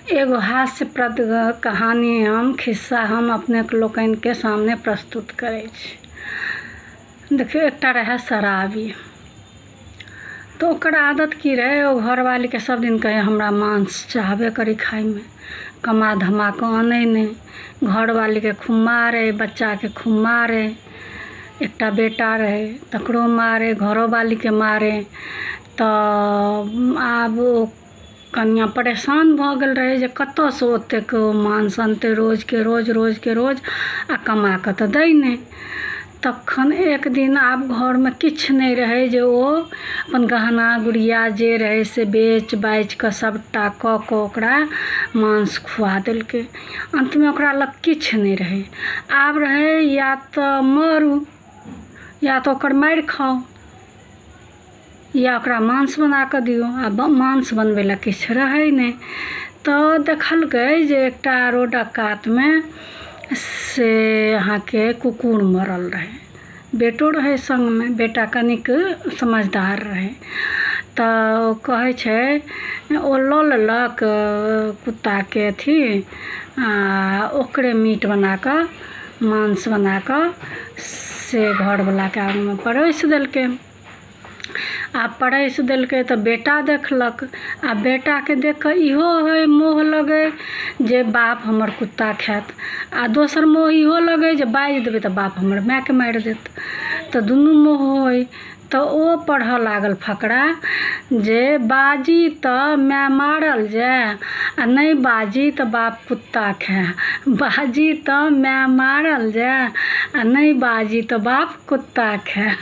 एगो हास्यप्रद कहानी हम खिस्सा हम अपनेक लोकनिके सामने प्रस्तुत करै छी। देखियौ, एकटा रहै शराबी। तऽ ओकर आदत की रहै, ओ घरवालीके सब दिन कहै हमरा मांस चाहबे करी खाइमे, कमा धमा कऽ अनै नहि। घरवालीके खूब मारै, बच्चाके खूब मारै, एकटा बेटा रहै तकरो मारै, घरोवालीके मारै। तऽ आब ओ कनिआँ परेशान भऽ गेल रहै जे कतऽसँ ओतेक मांस अनतै रोजके रोज, रोजके रोज, आ कमा कऽ तऽ दै नहि। तखन एक दिन आब घरमे किछु नहि रहै जे ओ अपन गहना गुड़िया जे रहै से बेच बाचि कऽ सबटा कऽ कऽ ओकरा मांस खुआ देलकै। अन्तमे ओकरा लग किछु नहि रहै। आब रहै या तऽ मरू या तऽ ओकर मारि खाउ या ओकरा मांस बना कऽ दियौ। आ मांस बनबै लए किछु रहै नहि। तऽ देखलकै जे एकटा रोडक कातमे से अहाँके कुकुर मरल रहै। बेटो रहै सङ्गमे, बेटा कनिक समझदार रहै। तऽ ओ कहै छै, ओ लऽ लेलक कुत्ताके अथी आ ओकरे मीट बना कऽ, मांस बना कऽ से घरवलाके आगूमे परसि देलकै। आ परसि देलकै तऽ बेटा देखलक। आ बेटाके देख कऽ इहो होइ मोह लगै जे बाप हमर कुत्ता खायत, आ दोसर मोह इहो लगै जे बाजि देबै तऽ बाप हमर मायके मारि देत। तऽ दुनू मोह होइ। तऽ ओ पढ़ऽ लागल फकरा जे बाजी तऽ माय मारल जाय आ नहि बाजी तऽ बाप कुत्ता खाय, बाजी तऽ माय मारल जाय आ नहि बाजी तऽ बाप कुत्ता खाय।